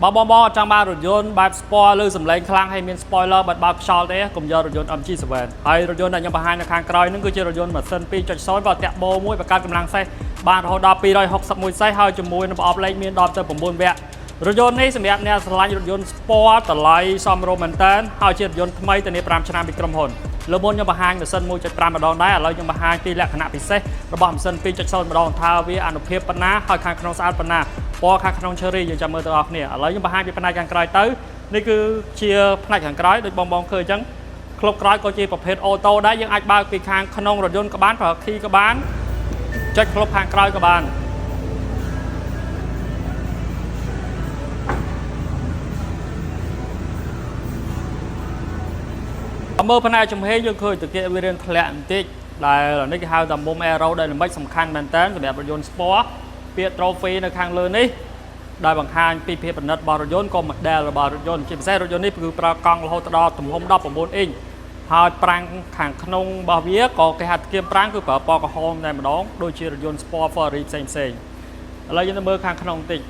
បើបងបងអត់ចង់បានរថយន្តបែប sport ឬសំឡេងខ្លាំងហើយមាន spoiler បិទបើកខ្យល់ទេកុំយករថយន្ត MG7 ហើយរថយន្តដែលខ្ញុំបង្ហាញនៅខាងក្រោយហ្នឹងគឺជារថយន្តម៉ាស៊ីន2.0ក៏តាក់បូមួយបង្កើតកម្លាំងសេះបានរហូតដល់261សេះហើយជាមួយនឹងប្រអប់លេខមានដល់ទៅ9វគ្គរថយន្តនេះសម្រាប់អ្នកស្រឡាញ់រថយន្ត sport តម្លៃសមរម្យមែនតើហើយជារថយន្តថ្មីធានា5ឆ្នាំពីក្រុមហ៊ុនលើមុនខ្ញុំបង្ហាញម៉ាស៊ីន1.5ម្ដងដែរឥឡូវខ្ញុំបង្ហាញពីលក្ខណៈពិសេសរបស់ម៉ាស៊ីន2.0ម្ដងថាវាអានុភាពប៉ុណ្ណាហើយខាងក្នុងស្អាតប៉ុណ្ណាពណ៌ខាងក្នុង cherry យើងចាំមើលទាំងអស់គ្នាឥឡូវខ្ញុំបង្ហាញពីផ្នែកខាងក្រោយទៅនេះគឺជាផ្នែកខាងក្រោយដូចបងបងឃើញអញ្ចឹងក្លុបក្រោយក៏ជាប្រភេទអូតូដែរយើងអាចបើកពីខាងក្នុងរថយន្តក៏បានប្រើ key ក៏បានចុចក្លុបខាងក្រោយក៏បាន មើលផ្នែកចំហេងយើងឃើញតកៀកវារៀងធ្លាក់បន្តិចដែលនេះគេហៅថាមុំ aerodynamic សំខាន់មែនតើសម្រាប់រថយន្ត sport ពាក្យ trophy នៅខាងលើនេះដែលបង្ហាញពីភាពប្រណិតរបស់រថយន្តក៏ model របស់រថយន្តជាពិសេសរថយន្តនេះគឺប្រើកង់រហូតដល់ទំហំ19អ៊ីញហើយប្រាំងខាងក្នុងរបស់វាក៏គេហៅគៀមប្រាំងគឺប្រើពណ៌ក្រហមតែម្ដងដូចជារថយន្ត sport Ferrari ផ្សេងផ្សេងឥឡូវយើងទៅមើលខាងក្នុងបន្តិច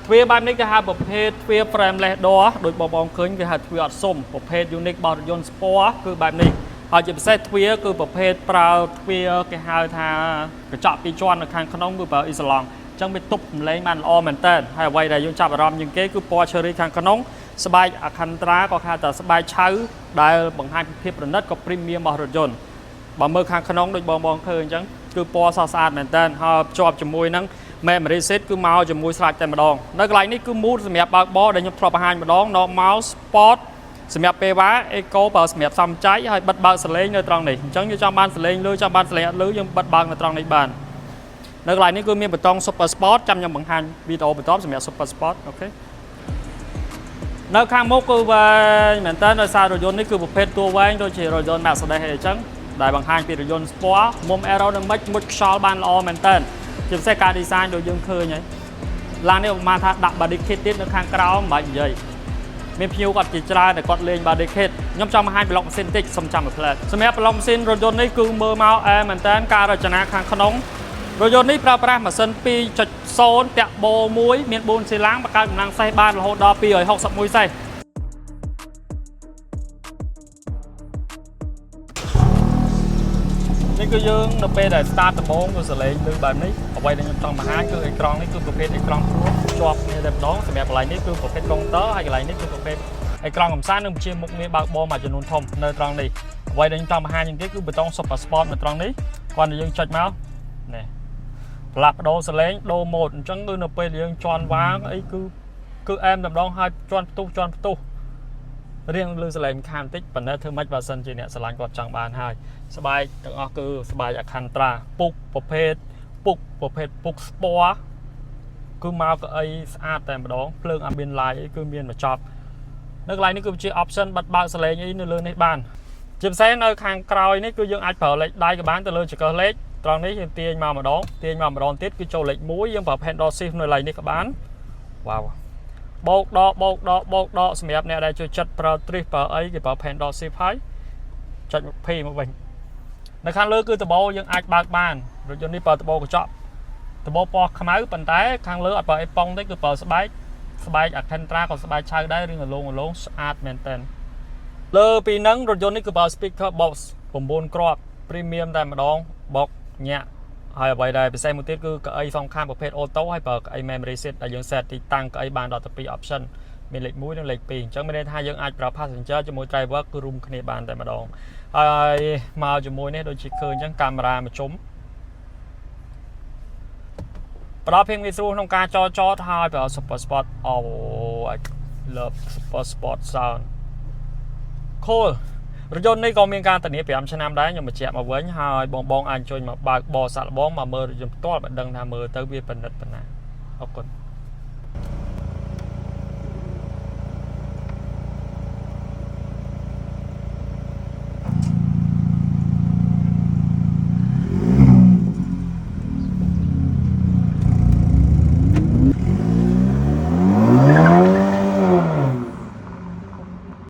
ទ្វារបែបនេះគេហៅប្រភេទទ្វារ frameless door ដូចបងបងឃើញគេហៅទ្វារអត់សុំប្រភេទ unique របស់រថយន្ត sport គឺបែបនេះហើយជាពិសេសទ្វារគឺប្រភេទប្រើទ្វារគេហៅថាកញ្ចក់ពីរជាន់នៅខាងក្នុងគឺប្រើអ៊ីសូឡង់អញ្ចឹងវាទប់សម្លេងបានល្អមែនតើហើយអ្វីដែលយើងចាប់អារម្មណ៍ជាងគេគឺពណ៌ cherry ខាងក្នុងស្បែក Alcantara ក៏ហៅថាស្បែកឆៅដែលបង្ហាញពីភាពប្រណិតក៏ premium របស់រថយន្តបើមើលខាងក្នុងដូចបងបងឃើញអញ្ចឹងគឺពណ៌សស្អាតមែនតើហើយភ្ជាប់ជាមួយនឹង memory seat គឺមកជាមួយស្រេចតែម្ដងនៅកន្លែងនេះគឺ mode សម្រាប់បើកបរដែលខ្ញុំធ្លាប់បង្ហាញម្ដង normal sport សម្រាប់ពេលវ៉ា eco បើសម្រាប់សំចៃហើយបិទបើកសលេងនៅត្រង់នេះអញ្ចឹងយើងចង់បានសលេងលឺចង់បានសលេងអត់លឺយើងបិទបើកនៅត្រង់នេះបាននៅកន្លែងនេះគឺមានប៊ូតុង super sport ចាំខ្ញុំបង្ហាញវីដេអូបន្ទាប់សម្រាប់ super sport OK នៅខាងមុខគឺវែងមែនតើដោយសាររថយន្តនេះគឺប្រភេទតួវែងដូចជារថយន្ត Mercedes អីចឹងដែលបង្ហាញពីរថយន្ត sport មុំ aerodynamic មុជខ្យល់បានល្អមែនតើជាពិសេសការ design ដូចយើងឃើញហើយឡាននេះប្រហែលថាដាក់ body kit ទៀតនៅខាងក្រោមមិនបាច់និយាយមានភ្ញៀវគាត់ជាច្រើនតែគាត់លេង body kit ខ្ញុំចង់បង្ហាញប្លុកម៉ាស៊ីនតិចសូមចាំមួយផ្លែតសម្រាប់ប្លុកម៉ាស៊ីនរថយន្តនេះគឺមើលមកអែមែនតើការរចនាខាងក្នុងរថយន្តនេះប្រើប្រាស់ម៉ាស៊ីន2.0តាក់បូមួយមាន4ស៊ីឡាំងបង្កើតកម្លាំងសេះបានរហូតដល់261សេះនេះគឺយើងនៅពេលដែល start ដំបូងគឺសលេងលើបែបនេះអ្វីដែលខ្ញុំចង់បង្ហាញគឺអេក្រង់នេះគឺប្រភេទអេក្រង់ព្រួសជាប់គ្នាតែម្ដងសម្រាប់កន្លែងនេះគឺប្រភេទកុងទ័រហើយកន្លែងនេះគឺប្រភេទអេក្រង់កំសាន្តនិងជាមុខងារបើកបរមួយចំនួនធំនៅត្រង់នេះអ្វីដែលខ្ញុំចង់បង្ហាញជាងគេគឺប៊ូតុង Super Sport នៅត្រង់នេះគាត់តែយើងចុចមកនេះផ្លាស់ប្ដូរសលេងដូរម៉ូដអញ្ចឹងគឺនៅពេលយើងជន់វាងអីគឺអែមតែម្ដងហើយជន់ផ្ទុះជន់ផ្ទុះ រៀងលើសលេងខាងបន្តិចប៉ុន្តែធ្វើម៉េចបើសិនជាអ្នកស្រឡាញ់គាត់ចង់បានហើយស្បែកទាំងអស់គឺស្បែក Alcantara ពុកប្រភេទពុកប្រភេទពុក sport គឺមកកៅអីស្អាតតែម្ដងភ្លើង ambient light អីគឺមានមកចប់នៅកន្លែងនេះគឺជា option បិទបើកសលេងអីនៅលើនេះបានជាពិសេសនៅខាងក្រោយនេះគឺយើងអាចប្រើលេខដៃក៏បានទៅលើចង្កឹះលេខត្រង់នេះយើងទាញមកម្ដងទាញមកម្ដងទៀតគឺចូលលេខ1យើងប្រើ paddle shift នៅកន្លែងនេះក៏បានវ៉ាវ បោកដកបោកដកបោកដកសម្រាប់អ្នកដែលចូលចិត្តប្រើទ្រីសប្រើអីគេប្រើ paddle shift ហើយចុច P មកវិញនៅខាងលើគឺដបោយើងអាចបើកបានរថយន្តនេះប្រើដបោកញ្ចក់ដបោពណ៌ខ្មៅប៉ុន្តែខាងលើអត់ប្រើអេប៉ុងទេគឺប្រើស្បែកស្បែក Alcantara ក៏ស្បែកឆៅដែររឿងអលងអលងស្អាតមែនតើលើពីហ្នឹងរថយន្តនេះគឺប្រើ speaker box 9គ្រាប់ premium តែម្ដងបុកញាក់ហើយអ្វីដែលពិសេសមួយទៀតគឺកៅអីសងខាងប្រភេទ auto ហើយប្រើកៅអី memory seat ដែលយើង set ទីតាំងកៅអីបានដល់ទៅ2 option មានលេខ1និងលេខ2អញ្ចឹងមានន័យថាយើងអាចប្រើ passenger ជាមួយ driver គឺរួមគ្នាបានតែម្ដងហើយមកជាមួយនេះដូចជាឃើញអញ្ចឹងកាមេរ៉ាមួយជុំផ្ដល់ភាពងាយស្រួលក្នុងការចតចតហើយប្រើ super sport oh, I love super sport sound cool រថយន្តនេះក៏មានការធានា5ឆ្នាំដែរខ្ញុំបញ្ជាក់មកវិញហើយបងបងអាចជួយមកបើកបរសាក់លបងមកមើលរថយន្តផ្ទាល់បើដឹងថាមើលទៅវាពិនិត្យប៉ុណ្ណាអរគុណ។